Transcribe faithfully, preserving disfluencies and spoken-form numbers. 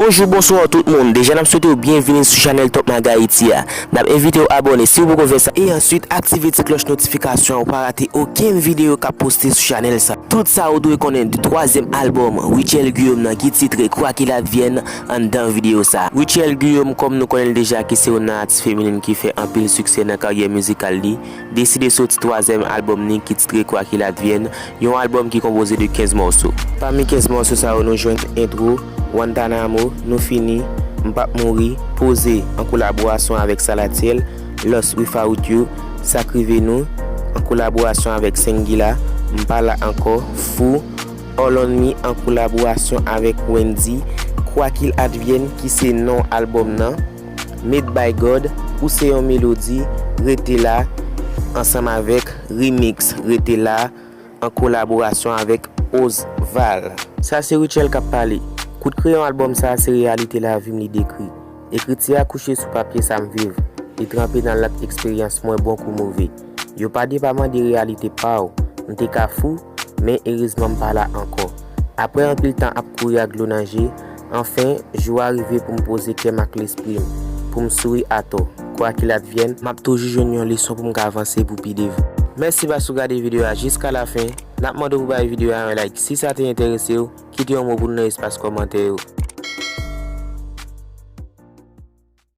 Bonjou, bonswa tout moun. Deja n ap swete w byenvini sou chanèl Top Mag Haiti a. N ap envite w abòne si w poko fè sa. E answit, aktive ti klòch notifikasyon an pou w pa rate okenn videyo k ap poste sou chanèl sa. Tout sa ou dwe konnen de twazyèm albòm Rutshelle Guillaume nan ki titre Quoi qu'il advienne anndan videyo sa. Rutshelle Guillaume, kòm nou konnen l deja, ki se youn nan atis feminin ki fè anpil siksè nan karyè mizikal li, deside soti twazyèm albòm ni ki titre Quoi qu'il advienne, yon albòm ki konpoze de kenz mòso. Pami kenz mòso sa yo, nou jwenn entwo, Guantanamo, Nou Fini, M P ap Mouri, Poze an kolaborasyon avèk Salatiel, Lost Without You, Sa K Rive Nou an kolaborasyon avèk Sengila, M Pa La Ankò, Fou, All on Me an kolaborasyon avèk Wendyy, Quoi qu'il advienne ki se non albòm nan, Made by God, Ou se yon melodi, Rete La, ansanm avèk remix Rete La an kolaborasyon avèk Osval. Sa se Rutshelle k ap pale. Kout kreyon albòm sa a se reyalite lavi m li dekri. Ekriti a kouche sou papye sa m viv. Li tranpe nan lat eksperyans mwen bon kou move. Yo pa depaman de reyalite pa w. M te ka fou, men erezman m pa la ankò. Apre anpil tan ap kouri ak dlo nan je, anfen, jou a rive pou m poze kè m ak lespri m, pou m souri atò. Quoi qu'il advienne, m ap toujou jwenn yon leson pou m ka avanse pou pi devan. Mèsi paske w gade videyo a jiska lafen. N ap mande w pou bay videyo a yon like si sa te enterese w, kite yon mo pou nou nan espas kòmantè yo.